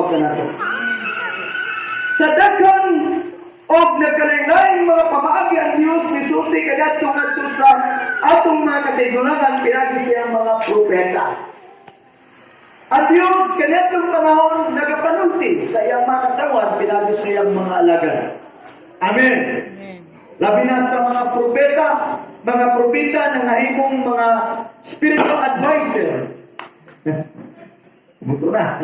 nagtawag kanato. Sa daghan og nagkalain-laing mga pamaagi, ang Dios misulti kaniadto ngadto sa atong mga katigulangan pinaagi sa iyang mga propeta. Ang Dios kaniadtong panahon nagapanulti sa iyang mga katawan pinaagi sa iyang mga alagad. Amen. Amen. Labi na sa mga propeta na nahimong mga spiritual advisor. Muto na.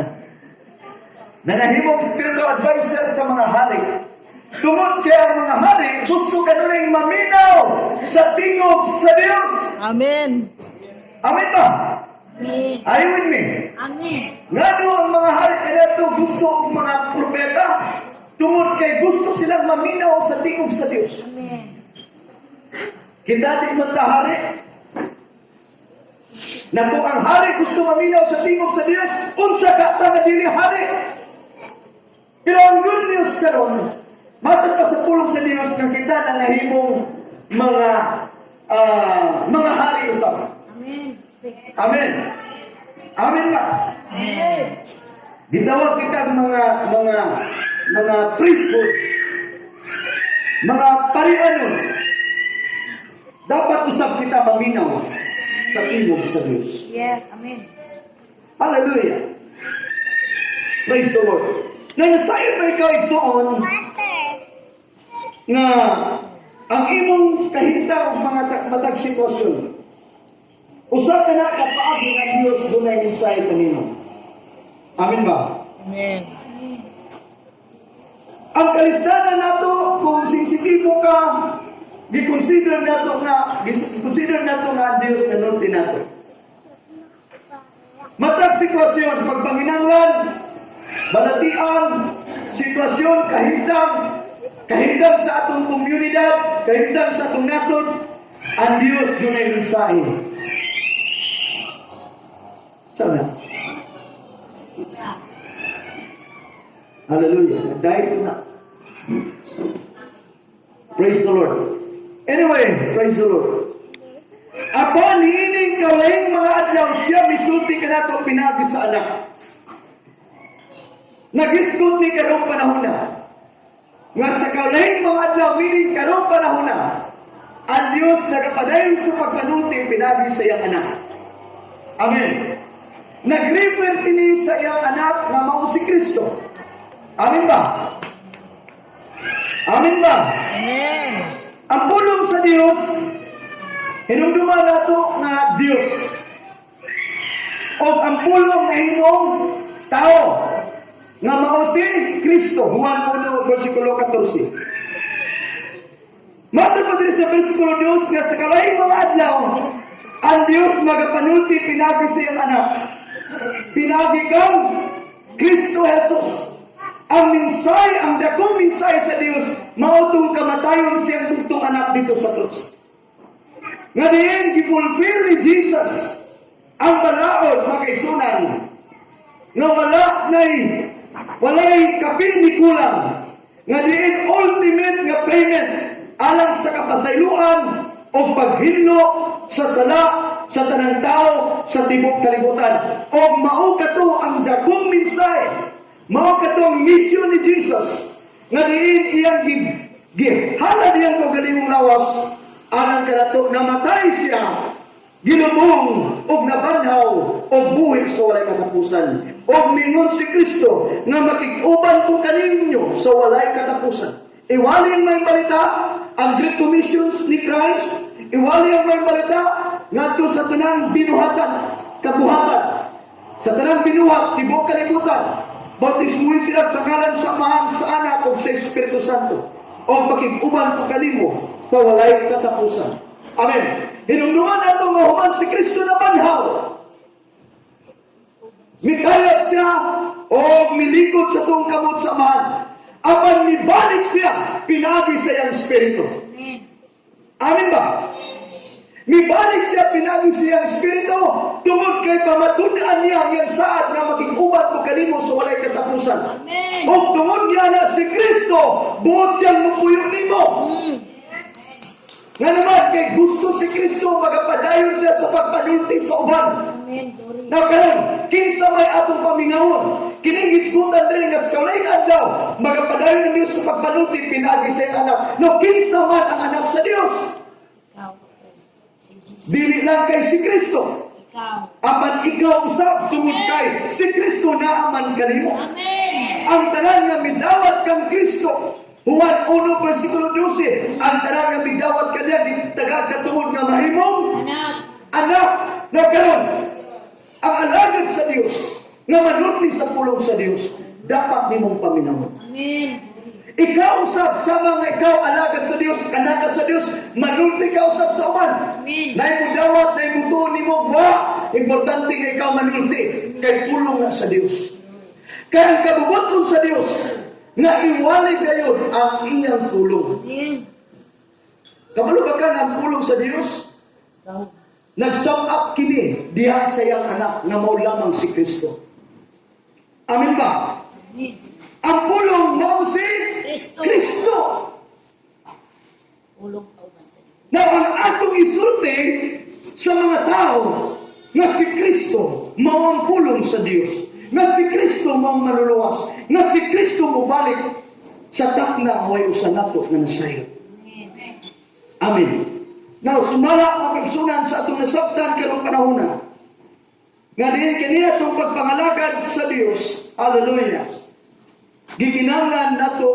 Na nahimong spiritual advisor sa mga hari. Tungod siya ang mga hari, gusto kanunay maminaw sa tingog sa Dios. Amen. Amen ba? Amen. Are you with me? Amen. Ngano ang mga hari kaniadto gusto og mga propeta? Tungod kay gusto silang maminaw sa tingog sa Dios. Amen. Kita di man ta hari. Na kung ang hari gusto maminaw sa tingog sa Dios, unsa ka ta nga dili hari? Pero ang good news karon, matod pa sa pulong sa Dios nga kita na nahimong mga hari usab. Amen. Amen. Amen ba? Amen. Gitawag kita ang mga priesthood, mga parianon. Dapat usab kita maminaw sa tingog sa Dios. Yes. Amen. Hallelujah. Praise the Lord. Na nasayod ba ikaw, igsoon, nga ang imong kahimtang og mga matag sitwasyon, usa ka na ka paagi nga Dios dunay mensahe kanino? Amen ba? Amen. Ang kalisdanan nato, kung sensitibo ka, gi-consider nato nga ang Dios nanulti nato. Matag sitwasyon, pagpanginanglan, balatian, sitwasyon, kahimtang, kahimtang sa atong komunidad, kahimtang sa atong nasod, ang Dios dunay mensahe. Sana. Hallelujah. Dahil na. Praise the Lord. Anyway, praise the Lord. Apan niining kaulahing mga adlaw, siya misulti kanato pinaagi sa anak. Nagisgot ni karong panahon na. Nga sa kaulahing mga adlaw, meaning karong panahon na, ang Diyos nagapadayon sa pagpanulti pinaagi sa iyang anak. Amen. Nag-refer kini sa iyang anak nga mao si Kristo. Amen ba? Amen ba? Amen. Ang pulong sa Dios, hinumduman nato nga Dios. O ang pulong nahimong tao nga mao si Kristo. Juan 1 versikulo 14. Matod pa diri sa versikulo 2 nga sa kalahing mga adlaw, ang Dios magapanulti pinaagi sa iyang anak. Pinaagi kang Kristo Jesus. Ang mensahe, ang dakong mensahe sa Dios, mao tong kamatayon siyang bugtong anak didto sa krus. Nga diin, gipulfill ni Jesus ang balaod, mga kaigsuonan, nga wala nay walay kapin ni kulang, nga diin ultimate nga payment alang sa kapasayloan o paghinlo sa sala sa tanang tao sa tibok kalibutan. O mao kato ang dakong mensahe, mao kato ang mission ni Jesus nga diin iyang gihalad iyang kaugalingong lawas alang kanato. Namatay siya, gilubong og nabanhaw og buhi sa walay katapusan. Og mingon si Kristo nga makig-uban ko kaninyo sa walay katapusan. Iwali ang maayong balita, ang Great Commissions ni Christ, iwali ang maayong balita ngadto sa tanang binuhatan, kabuhatan. Sa tanang binuhat, tibuok kalibutan. Bautismuhin sila sa ngalan sa Amahan, sa Anak, ug sa Espiritu Santo. O makig-uban ko kanimo sa walay katapusan. Amen. Hinumduman nato nga human si Kristo nabanhaw, mikayat siya o milikod sa tuong kamot sa Amahan. Apan mibalik siya pinaagi sa iyang Espiritu. Amen. Amen ba? Mibalik siya pinaagi sa iyang Espiritu tungod kay pamatud-an niya ang iyang saad nga makig-uban ko kanimo sa walay katapusan. Amen. Ug tungod niya na si Kristo, buot siyang mupuyo nimo. Nga naman, kay gusto si Kristo, magapadayon siya sa pagpanulti sa uban. Amen. Glory. Na karon, kinsa may atong paminawon? Kining hisgutan diri nga sa kaulaing adlaw, magapadayon ng Dios sa pagpanulti pinaagi sa iyang anak. No, kinsa man ang anak sa Dios? Ikaw. Si Jesus. Dili lang kay si Kristo. Ikaw. Apan ikaw usab, tungod kay si Kristo naa man kanimo. Amen. Ang tanan nga midawat kang Kristo. Juan 1 versikulo 12. Ang tanan nga midawat kaniya, gitagaan katungod nga mahimong Anak. anak. Na karon, ang alagad sa Dios nga manulti sa pulong sa Dios, dapat nimong paminawon. Amen. Ikaw usab, sama nga ikaw alagad sa Dios, anak ka sa Dios, manulti ka usab sa uban. Amen. Naay mo dawat, naay mo tuon nimo, wa. Importante nga ikaw manulti kay pulong na sa Dios. Kaya ang kabubuton sa Dios nga iwali gayon ang iyang pulong. Amen. Kabalo ba ka nga ang pulong sa Dios? Ikaw. Nag-sum up kini diha sa iyang anak nga mao lamang si Kristo. Amen ba? Amen. Ang pulong mao si Kristo. Kristo. Pulong kauban sa Diyos. Na ang atong isulti sa mga tao nga si Kristo mao ang pulong sa Dios, nga si Kristo mao ang maluluwas, nga si Kristo mobalik sa takna, way usa nato nga nasayod. Amen. Amen. Now, sumala, mga kaigsuonan, sa atong nasabtan karong panahona, nga diin kaniya itong pagpangalagad sa Dios, hallelujah, gikinahanglan nato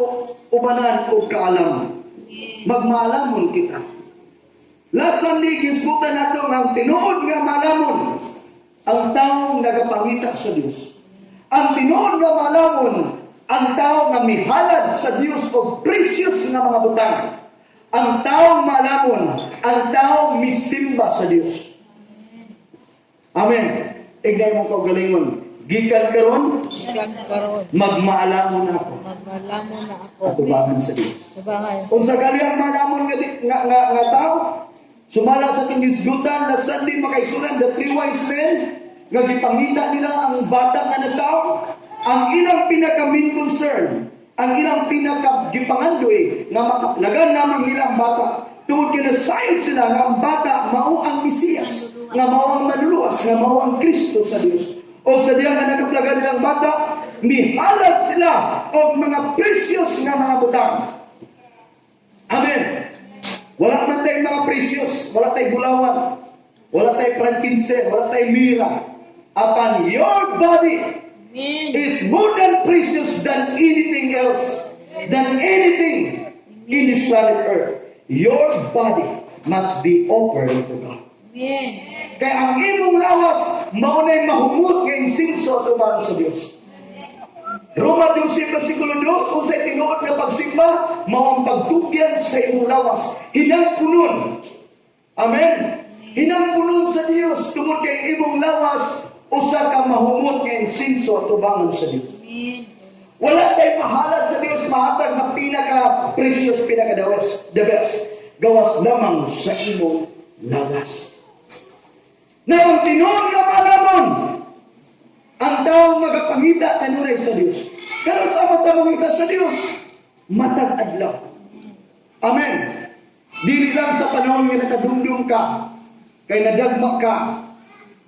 ubanan og kaalam. Amen. Magmaalamon kita. Last Sunday, gisgutan nato nga ang tinuod nga maalamon, ang taong nagapangita sa Dios. Ang tinuod nga maalamon, ang tao nga mihalad sa Dios og precious nga mga butang. Ang taong maalamon, ang taong misimba sa Dios. Amen. Ingna imong kaugalingon, "Gikan karon, Gikan karon, magmaalamon ako magmalamon na ako. Atubangan sa Dios." Subangan. Unsa gali ang malamon nga, nga tao? Sumala sa atong gisgutan na Sunday, mga kaigsuonan, the three wise men, nga gipangita nila ang bata nga natawo, ang ilang pinaka main concern, ang ilang pinaka gipangandoy nga makaplagan lamang nila ang bata. Tungod kay nasayod sila nga ang bata mao ang Mesiyas, nga mao ang manluluwas, nga mao ang Kristo sa Dios. O sa diya nga nakaplagan nilang bata, mihalad sila og mga precious nga mga butang. Amen. Wala man tayong mga precious, wala tayong bulawan, wala tayong frankincense, wala tayong mira. Apan your body Amen. is more than precious than anything else, than anything in this planet Earth. Your body must be offered to God. Amen. Kaya ang imong lawas, mao na'y mahumot nga insinso atubangan sa Dios. Roma 12, versikulo 2, kung sa tinuod nga pagsimba, mao ang pagtugyan sa imong lawas. Hinangpunon. Amen. Hinangpunon sa Dios tungod kay imong lawas usa ka mahumot nga insinso atubangan sa Dios. Amen. Wala tay mahalad sa Dios, mahatag na pinaka precious, pinaka the best, the best. Gawas lamang sa imong lawas. Na ang tinuod nga malamon, ang taong magapangita kanunay sa Dios. Pero sa mata mangita sa Dios, matag adlaw. Amen. Dili lang sa panahon nga nakadumdum ka, kay nadagma ka,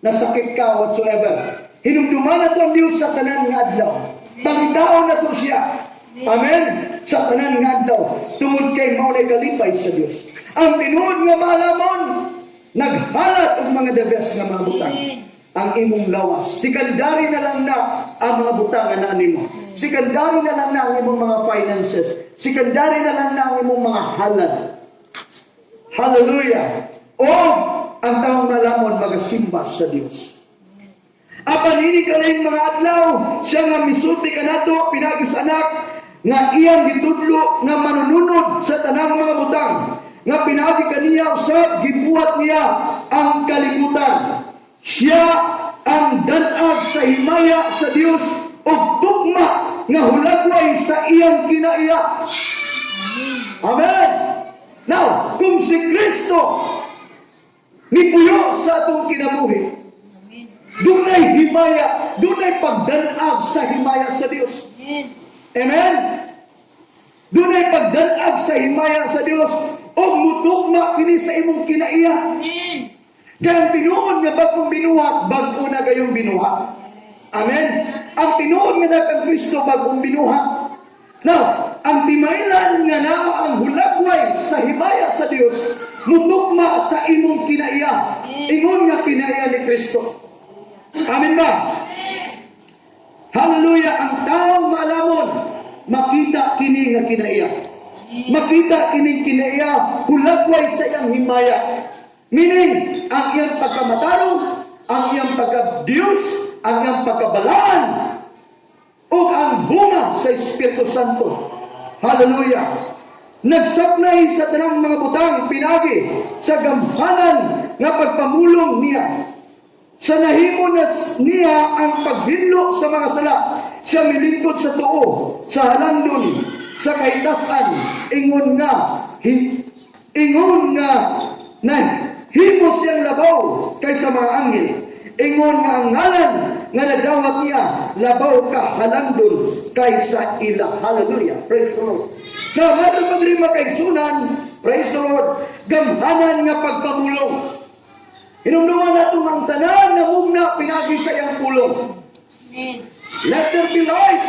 nasakit ka, whatsoever. Hinumduman nato ang Dios sa tanan nga adlaw. Pangitaon nato siya. Amen. Sa tanan nga adlaw. Tungod kay mao nay kalipay sa Dios. Ang tinuod nga maalamon, naghalat og mga the best nga mga butang. Ang imong lawas. Secondary na lang na ang mga butang nga naa nimo. Secondary na lang na ang imong mga finances. Secondary na lang na ang imong mga halad. Hallelujah. O ang taong malamon, magasimba sa Dios. Apan ini kalaing mga adlaw, siya nga misulti kanato pinaagi sa anak nga iyang gitudlo nga manununod sa tanang mga butang, nga pinaagi kaniya usab gibuhat niya ang kalibutan. Siya ang danag sa himaya sa Dios ug tugma nga hulagway sa iyang kinaiya. Amen. Now, kung si Kristo mipuyo sa atong kinabuhi, Amen. dunay himaya, dunay pagdanag sa himaya sa Dios. Amen. Amen? Dunay pagdanag sa himaya sa Dios o mutugma kini sa imong kinaiya. Amen. Kaya ang tinuod nga bagong binuhat, bag-o na kayong binuhat. Amen? Ang tinuod nga naa kang Kristo, bagong binuhat. Now, ang timailhan nga naa ang hulagway sa himaya sa Dios, mutugma sa imong kinaiya. Ingon nga kinaiya ni Kristo. Amen ba? Hallelujah! Ang taong maalamon, makita kini nga kinaiya. Makita kining kinaiya, hulagway sa iyang himaya. Meaning, ang iyang pagkamatarong, ang iyang pagka-Diyos, ang iyang pagkabalaan, ug ang bunga sa Espiritu Santo. Hallelujah! Nagsapnay sa tanang mga butang pinagi sa gamhanan nga pagpamulong niya. Sa nahimo na niya ang paghinlo sa mga sala, siya milingkod sa tuo, sa halandon, sa kahitasan, ingon nga na himo siyang labaw kaysa mga anghel. Ingon nga ang ngalan nga nadawat niya labaw ka halandon kaysa ila. Hallelujah. Praise the Lord. Now, ngadto pa diri, mga kaigsunan, praise the Lord, gamhanan nga pagpamulong. Hinumduman nato ang tanan namugna pinagi sa iyang pulong. Amen. "Let there be light."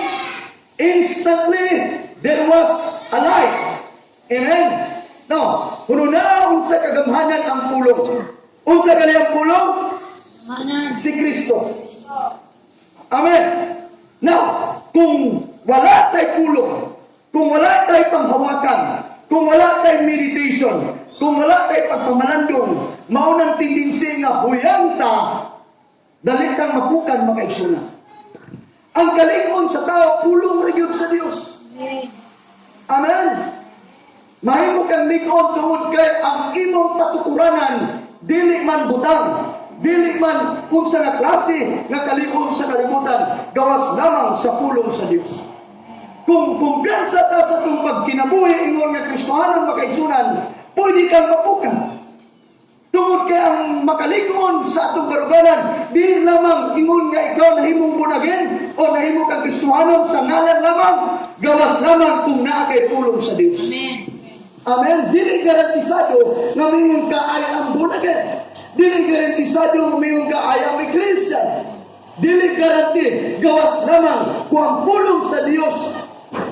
Instantly, there was a light. Amen. Now, kuno na unsa kagamhanan ang pulong. Unsa gali ang pulong? Manan. Si Kristo. Amen. Now, kung wala tay pulong, kung wala tay panghawakan, kung wala tay meditation, kung wala tay pagpamalandong, mao nang tendency nga huyang ta, dali kang mapukan, mga kaigsunan. Ang kalig-on sa tao, pulong ra gyud sa Dios. Amen. Amen. Mahimo kang lig-on tungod kay ang imong patukuranan dili man butang, dili man unsa nga klase nga kalig-on sa kalibutan, gawas lamang sa pulong sa Dios. Kung kumpiyansa ta sa atong pagkinabuhi ingon nga Kristohanon, mga kaigsunan, pwede kang mapukan. Tungod kay ang makalig-on sa atong baruganan, di lamang ingon nga ikaw nahimong born again o nahimo kang Kristohanon sa ngalan lamang, gawas lamang kung naa kay pulong sa Dios. Amen. Amen. Dili garantisado nga mingon ka, "I am born again." Dili garantisado nga mingon ka, "I am a Christian." Dili garanti, gawas lamang kung ang pulong sa Dios,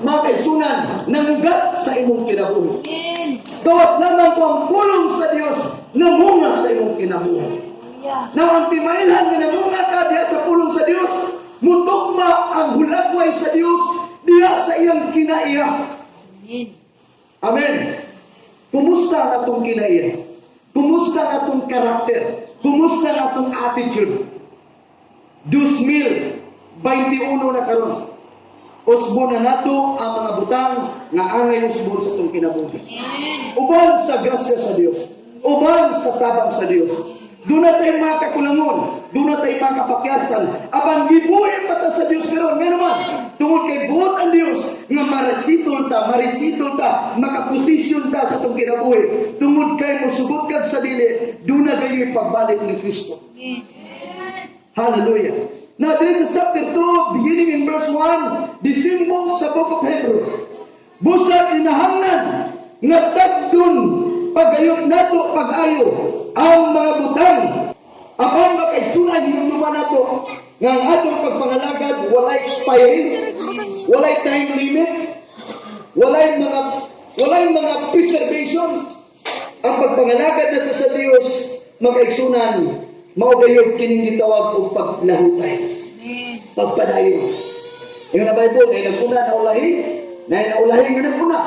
mga kaigsunan, nangugat sa imong kinabuhi. Amen. Gawas lamang kung ang pulong sa Dios namunga sa imong kinabuhi. Hallelujah. Now, ang timailhan nga namunga ka diha sa pulong sa Dios, mutugma ang hulagway sa Dios diha sa iyang kinaiya. Amen. Amen. Kumusta ang atong kinaiya? Kumusta ang atong karakter? Kumusta ang atong attitude? 2021 na karon. Usbon na nato ang mga butang nga angay usbon sa atong kinabuhi. Amen. Uban sa grasya sa Dios. Uban sa tabang sa Dios. Duna tay mga kakulangon, duna tay mga kapakyasan, apan gibuhi pa ta sa Dios karon. Ngano man, tungod kay buot ang Dios nga maresitol ta, maresitol ta, makaposisyon ta sa atong kinabuhi. Tungod kay mosugot kag sa dili, duna gayoy pagbalik ni Kristo. Amen. Hallelujah. Now, dito sa chapter 2, beginning in verse 1, the symbol sa Book of Hebrew. Busa kinahanglan nga tagdon pagayot nato pag-ayo ang mga butang. Apan, mga kaigsunan, hinumduman nato nga ang atong pagpangalagad walay expiry, walay time limit, walay mga preservation. Ang pagpangalagad nato sa Dios, mga kaigsunan, mao gayud kining gitawag og paglahutay, Amen. pagpadayon. Ingon na Bible, nay naguna na ulahi, nay naulahi nga naguna.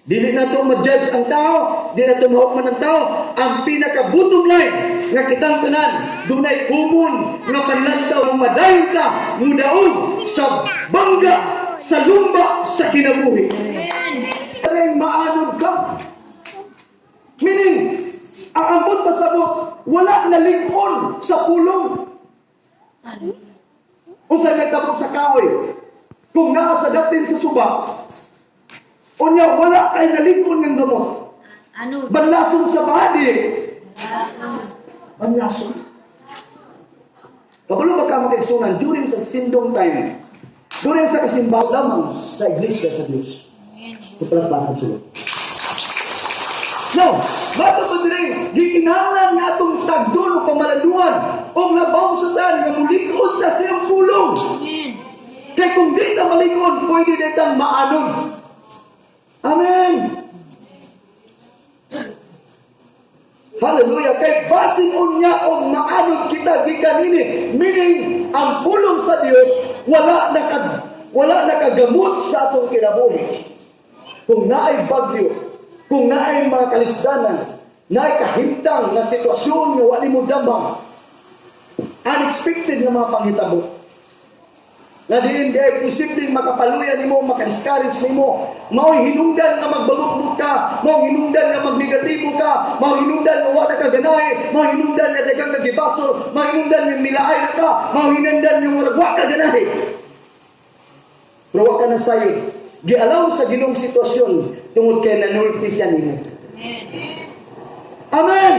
Dili na to ma-judge ang tao, dili na to mahukman ang tao. Ang pinaka-bottom line nga kitang tanan, dunay common nga panlantaw, madayon ka, mudaog sa bangga, sa lumba, sa kinabuhi. Amen. Ring maanod ka. Meaning, ang ambot pasabot, wala na lig-on sa pulong. Unsay may tabo sa kahoy? Kung naa sa daplin sa suba, unya wala kay nalig-on ng gamot. Ano? Banlason sa body. Lason. Banlason. Kabalo ba ka, mga kaigsunan, during sa sindong time, during sa kasimbahan lamang sa iglesia sa Dios. Amen. Ito pala sulod. Now, Bato pa diri, gikinahanglan nga atong tagdon o pamalanduan o labaw sa tanan nga mulig-on ta sa iyang pulong. Amen. Kay kung di ta malig-on, pwede na itang maanod. Amen. Hallelujah. Kay basin unya og maanod kita gikan nini. Meaning, ang pulong sa Dios wala nakagamot sa atong kinabuhi. Kung naay bagyo, kung naay mga kalisdanan, naay kahimtang nga sitwasyon nga wala mo damang, unexpected nga mga panghitabo, nga diin di ay posibleng makapaluya nimo, makadiscourage nimo, mao'y hinungdan nga magbalukbok ka, mao'y hinungdan nga magnegatibo ka, mao'y hinungdan nga wala ka ganahi, mao'y hinungdan nga daghang ka gibasol, mao'y hinungdan nga milaay na ka, mao'y hinungdan nga murag wa ka ganahi. Pero wa ka nasayod. Gialaw sa Ginoong sitwasyon tungod kay nanulti siya nimo. Amen.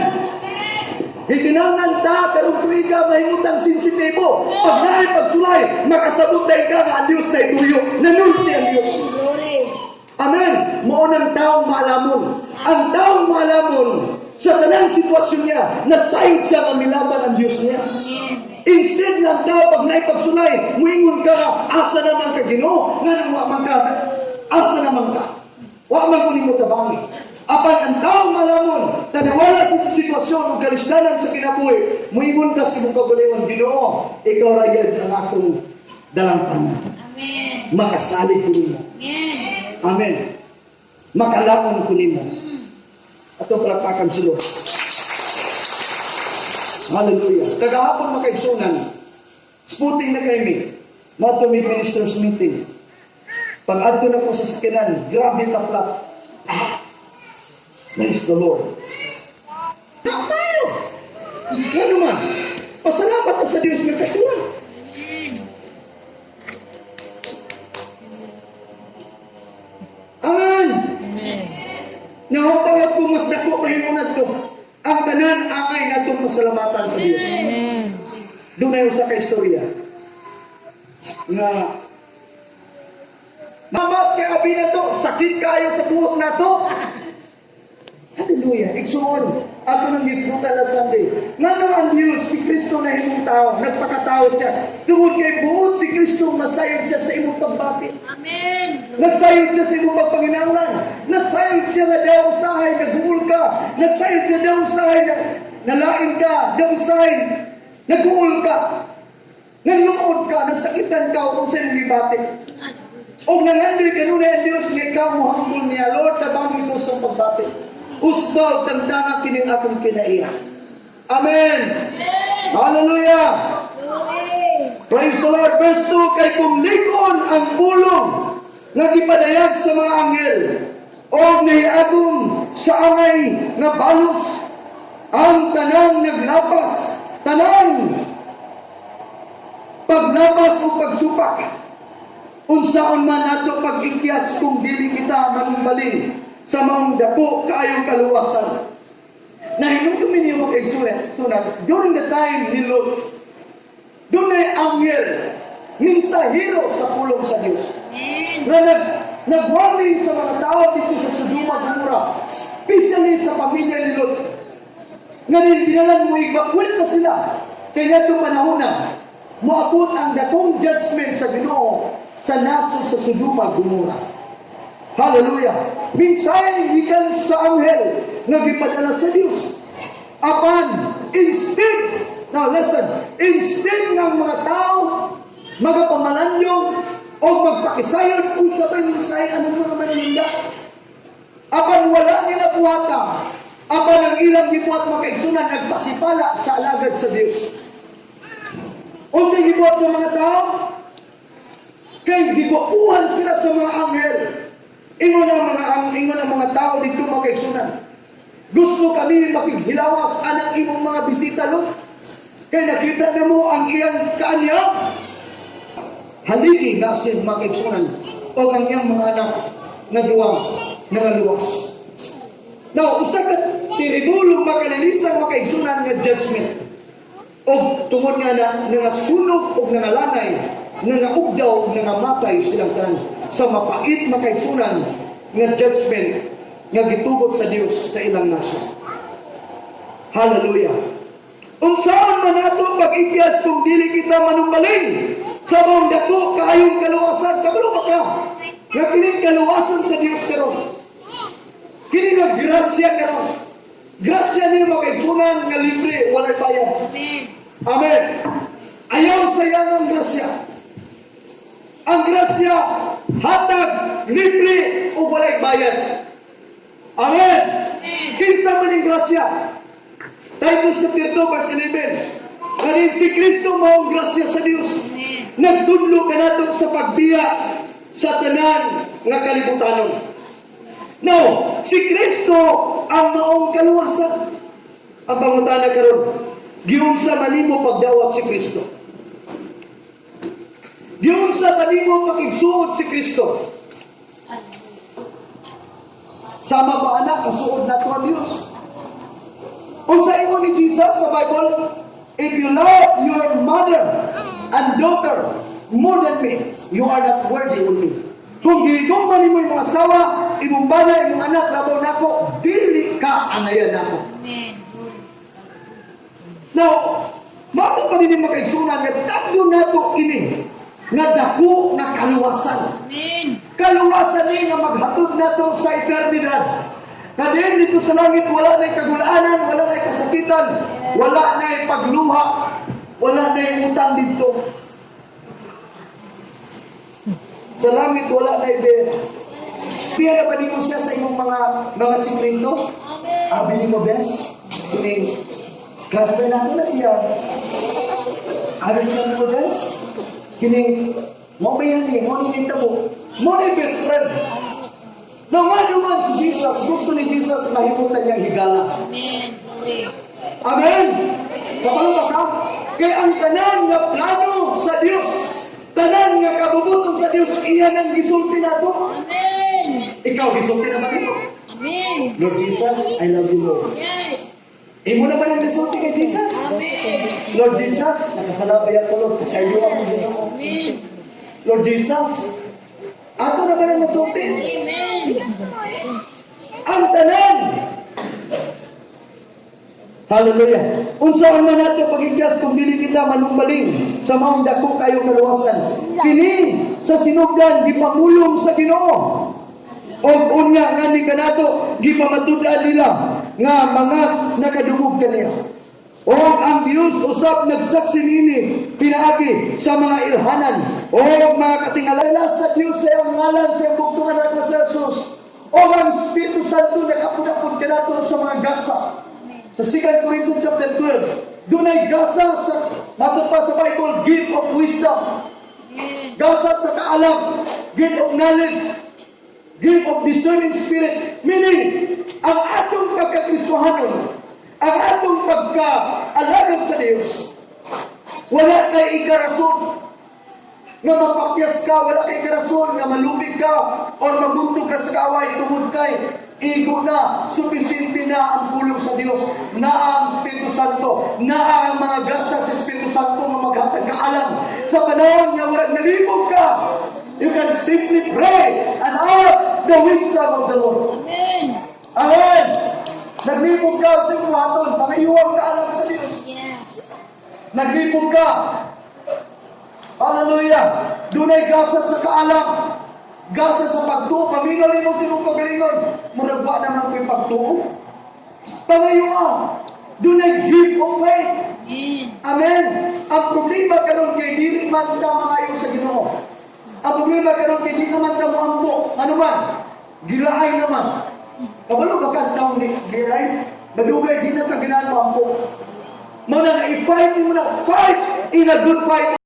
Gikinahanglan ta karong tuiga mahimutang sensitibo. Pag naay pagsulay, makasabot na ka nga ang Dios na ituyo. Nanulti ang Dios. Glory. Amen. Mao nang taong maalamon. Ang taong maalamon sa tanang sitwasyon niya, nasayod siya nga milaban ang Dios niya. Amen. Instead nga ang tao pag naipagsulay, muingon ka nga, asa naman ka, Ginoo, nga nang wa man ka, asa naman ka. Wa man ko nimo tabangi. Apan ang taong malamon, taniwala sa sitwasyon o kalisdanan sa kinabuhi, muingon ka sa imong kaugalingon, "Ginoo, ikaw ra gyud ang akong dalangpanan." Amen. Makasalig ko nimo. Amen. Amen. Makalamon ko nimo. Ato palakpakan si Lord. Hallelujah. Kagahapon, mga kaigsunan, sputing na kay mi. Nato mi ministers meeting. Pag adto na ko sa sakyanan, grabe ka flat. Ah, praise the Lord. Tayo! Ano man? Pasalamat ka sa Diyos nga kahiwa. Amen. Amen. Nahupawat ko mas dako pahinunad to. Ang tanan angay natong pasalamatan sa Diyos. Amen. Doon usa ka istorya nga Mamat kay abi na to, sakit kayo sa buhok na to. Hallelujah. Igsuon, ato nang gisgutan last Sunday. Ngano ang Diyos, si Kristo na himong tao, nagpakatao siya. Tungod kay buot si Kristo, masayod siya sa imong pagbati. Amen. Nasayod siya sa imong pagpanginahanglan. Nasayod siya nga daw usahay naguol ka. Nasayod siya daw usahay na nalain ka, daw usahay naguol ka. Naluod ka, nasakitan ka kung sa imong gibati. O nangandoy kanunay ang Diyos nga ikaw mo hambol niya, "Lord, tabangi ko sa pagbati. Usbaw, tandanga kining akong kinaiya." Amen. Hallelujah. Praise the Lord. Verse 2, kay kung lig-on ang pulong nga gipadayag sa mga anghel o nahiagom sa angay nga balos, ang tanang naglapas, tanan paglapas o pagsupak, unsaon man nato pag-ikyas kung dili kita manumbalik sa maong dako kaayong kaluwasan? Nahinumdum ninyo, mga kaigsunan, during the time ni Lot, dunay anghel, mensahero sa pulong sa Dios Amen. nga nag-warning sa mga tao dito sa Sodoma ug Gomorrah, especially sa pamilya ni Lot. Nga din dinalan mo evacuate na sila. Kaya ngadtong panahon na moabot ang dakong judgment sa Ginoo sa nasod sa Sodoma ug Gomorrah. Hallelujah. Mensahe gikan sa anghel nga gipadala sa Dios. Apan instead, now listen, instead ng mga tao magapamalandong o magpakisayon kung sa mensahe anong mga maninda, apan wala nila buhata. Apan ang ilang gibuhat, mga kaigsunan, nagpasipala sa alagad sa Dios. Unsay gibuhat sa mga tao? Kay gigwapuhan sila sa mga anghel. Ingon ang mga tao dito, mga kaigsunan, "Gusto kami makighilawas anang imong mga bisita, Lot. Kay nakita na mo ang iyang kaanyag." Haligi nga siya, mga kaigsunan, o ang iyang mga anak nga duwa nangaluwas. Now, usa ka terrible ug makalilisan, mga kaigsunan, nga judgment. O tungod nga na nangasunog og nangalanay, nangaugdaw og nangamatay silang tanan sa mapait, mga kaigsunan, nga judgment. nga gitugot sa Dios sa ilang nasod. Hallelujah. Unsaon man nato pag-ikyas kung dili kita manumbaling sa maong dako kaayong kaluwasan? Kabalo ba ka nga kining kaluwasan sa Dios karon? Kini nga grasya karon. Grasya ni, mga kaigsunan, nga libre, walay bayad. Amen. Amen. Ayaw sayang ang grasya. Ang grasya, hatag, libre, o walay bayad. Amen. Amen. Kinsa man yung grasya? Titus chapter 2 verse 11. Kanin si Kristo maong grasya sa Dios. Amen. Nagtudlo kanato sa pagbiya sa tanan nga kalibutanon. Now, si Kristo ang maong kaluwasan. Ang pangutana karon, giunsa man nimo pagdawat si Kristo? Giunsa man nimo pakigsuod si Kristo? Sama pa anak, kasuod nato ang Dios. Unsa ingon ni Jesus sa Bible? "If you love your mother and daughter more than me, you are not worthy of me." Kung gihigugma nimo imong asawa, imong bana, imong anak, labaw nako, dili ka angayan nako. Amen. Now, mao pa din, mga kaigsunan, nga tagyo nato ini nga dako nga kaluwasan. Amen. Kaluwasan ni nga maghatod nato sa eternidad. Kadin dito sa langit, wala na'y kagulanan, wala na'y kasakitan, wala na'y pagluha, wala na'y utang dito. Sa langit, wala na'y death. Pira ba nimo siya sa imong mga sikreto? Amen. Abi nimo, bes, kining classmate nako na siya. Abi nimo, bes, kining mo ba yan eh, mo ni mo. Mo ni best friend. No nga naman si Jesus, gusto ni Jesus mahimutan niyang higala. Amen. Glory. Amen! Kabalo ba ka? Kay ang tanan nga plano sa Dios, tanan nga kabubuton sa Dios, iya nang gisulti nato. Amen. Ikaw, gisulti naman ito. Amen. "Lord Jesus, I love you, Lord." Yes. Imo naman ang gisulti kay Jesus. Amen. "Lord Jesus, nakasala ba ko, Lord? Sa iyo ako Ginoo." Amen. "Lord Jesus," ato naman ang nasulti. Amen. Ang tanan. Hallelujah. Unsa man nato pagigyas kung dili kita manumbaling sa maong dako kayo kaluwasan? Kini sa sinugdan gipamulong sa Ginoo. Og unya ngani kanato gipamatud-an nila nga mga nakadungog kaniya. Og ang Dios usab nagsaksi niini pinaagi sa mga ilhanan og mga katingala sa Dios sa iyang ngalan, sa iyang bugtong anak na si Jesus. Og ang Espiritu Santo nagapud-apod kanato sa mga gasa. Sa 2 Corinthians chapter 12, dunay gasa sa matod pa sa Bible, gift of wisdom, Amen. gasa sa kaalam, gift of knowledge, gift of discerning spirit. Meaning, ang atong pagkakristohanon, ang atong pagkaalagad sa Diyos, wala kay ikarason nga mapakyas ka, wala kay ikarason nga malupig ka or mabuntog ka sa kaaway tungod kay igo na, supisinte na ang pulong sa Dios, na ang Espiritu Santo, na ang mga gasa sa Espiritu Santo nga maghatag kaalam. Sa panahon nga murag nalibog ka, you can simply pray and ask the wisdom of the Lord. Amen. Amen! Naglibog ka sa buhaton, pangayuang kaalam sa Dios. Yes. Naglibog ka. Hallelujah! Dunay gasa sa kaalam. Gasa sa pagtuo. Paminaw nimo sa imong pagalingon. Murag wa naman ko'y pagtuo. Pangayoa. Dunay gift of faith. Amen. Amen. Ang problema karon kay dili man ta mangayo sa Ginoo. Ang problema karon kay di naman ta moampo. Ano man? Gilaay naman. Kabalo ba ka ang taong di gilaay? Madugay di na ka ganahan moampo. Mao na nga i-fight mo na, fight in a good fight.